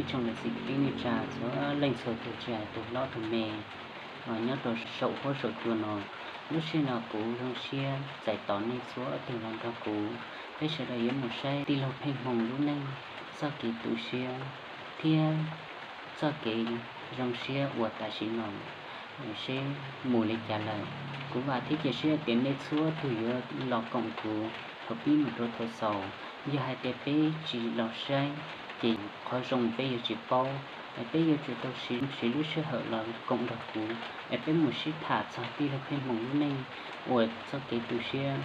Ib tsoom niam txiv kwv tij neej tsa txhua leej txhua tus, tsis hais tus hlob tus me nyob rau saum huab saum cua no, lub sij hawm no kuv zoo siab txais tos nej txhua tus los nrog kuv, peb sawv daws yuav mus saib tij laug Pheej Hmoo lub neej, txoj kev tu siab thiab txoj kev zoo siab uas tam sim no seb mus li cas lawm. Kuv vam thiab cia siab tias nej txhua tus yuav los koom kuv thaum pib mus rau thaum xaus. Yog hais tias peb tsis los saib ces qhov zoo peb yuav tsis paub. Peb yuav tsum tau siv lub sij hawm los koom nrog kuv es peb mus sib tham txog tij laug Pheej Hmoo lub neej uas txoj kev tu siab,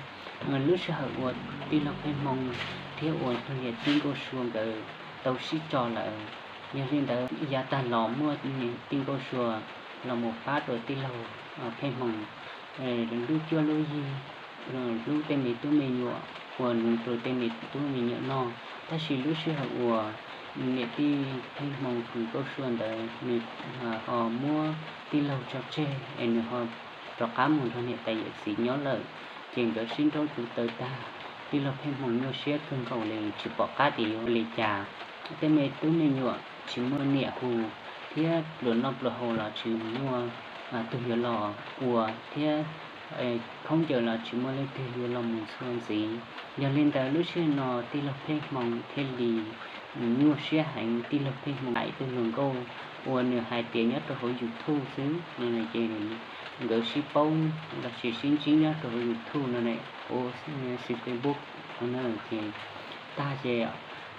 lub sij hawm uas tij laug Pheej Hmoo thiab uas tus niam tij Nkauj Sua nkawd tau sib tso lawm. Yog li ntawd yav tag los muaj niam tij Nkauj Sua los mus pab rau tij laug Pheej Hmoo lub cuab lub yig, hlub tej me tub me nyuam, ua rau tej me tub me nyuam noj. Tab sis lub sij hawm uas niam tij Pheej Hmoo tus Nkauj Sua ntawd nws ho muab tij laug tso tseg es nws ho rov qab mus nrog niam tais yawm txiv nyob lawm, ces nkawd sib nrauj tu taw tag. Tij laug Pheej Hmoo nyuaj siab kawg nkaus li, tsis pom qab tias yuav ua li cas. Tej me tub me nyuam tsis muaj niam hu, thiab pluas noj pluas haus los tsis muaj tus yuav los ua, thiab khaub ncaws los tsis muaj leej twg yuav los mus ntxhua ntxiv. Yog li ntawd lub sij hawm no tij laug Pheej Hmoo thiaj li nyuaj siab heev. Tij laug Pheej Hmoo hais tus hluas nkauj uas nws hais tias nyob rau hauv YouTube xwb no ces nkawd sib paub los sis sib ntsib nyob rau hauv YouTube no, hauv Facebook no ces tag ces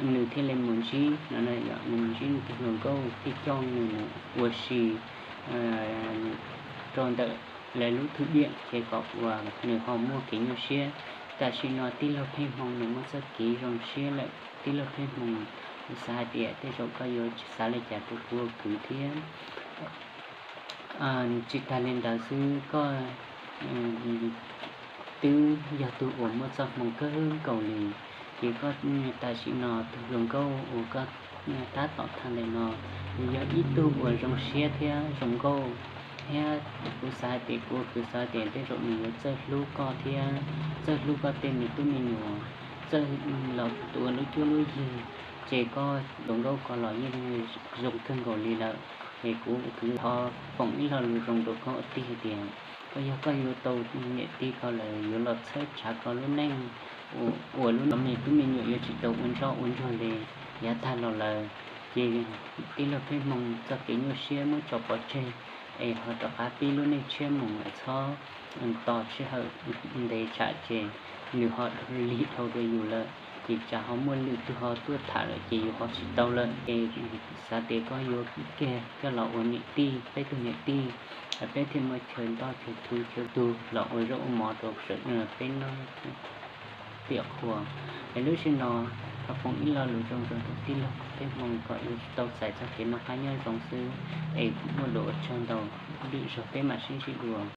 nws thiaj li mus ntsib no, nws mus ntsib nws tus hluas nkauj thiaj coj nws mus ua si rau ntawm lawv lub thwj diam ces kom uas nws ho muaj kev nyuaj siab. Tam sim no tij laug Pheej Hmoo nws muaj txoj kev zoo siab lawm. Tij laug Pheej Hmoo, kuv xav hais tias tej zaum koj yuav tsis xav li cas rau kuv ua kwv thiab. Tsis tas li ntawd xwb, koj twb yog tus uas muaj txoj hmoo kawg nkaus li, ces koj tam sim no tus hluas nkauj uas koj tab tom tham ntawm no yog ib tug uas zoo siab thiab zoo nkauj, thiab kuv xav hais tias, kuv xav hais tias tej zaum nws yuav txawj hlub koj thiab txawj hlub koj tej me tub me nyuam, txawj los tua lub cuab lub yig, ces koj hluas nkauj ko los yeej zoo kawg nkaus li lawm. Es kuv kwv ho foom ib lo lus zoo rau koj ua tij hais tias, koj yog koj yuav tau niam tij ko lawm yuav los txhawb tshav koj lub neej ua lub no me tub me nyuam yuav tsis tau ua ntsoj ua ntsuag li. Yav tag los lawm ces tij laug Pheej Hmoo txoj kev nyuaj siab muab tso pov tseg, es ho rov qab pib lub neej tshiab mus, txhob tos sij hawm ntev tsam ces nws ho lig dhau rau yus lawm, ces tsam ho muaj lwm tus ho tuaj tham lawm ces yus ho tsis tau lawm. Ces xav tias koj yuav kiag coj los ua niam tij, peb tug niam tij, peb thiaj muaj chaw ntoj chaw tu chaw tug los ua zaub ua mov rau peb noj tiam qhua. Es lub sij no thov foom ib lo lus zoo rau tus tij laug Pheej Hmoo kom yuav tau txais txoj kev noj qab nyob zoo xwb, es kuv muaj lus ua tsaug ntau, lwm zaug peb mam sib ntsib dua.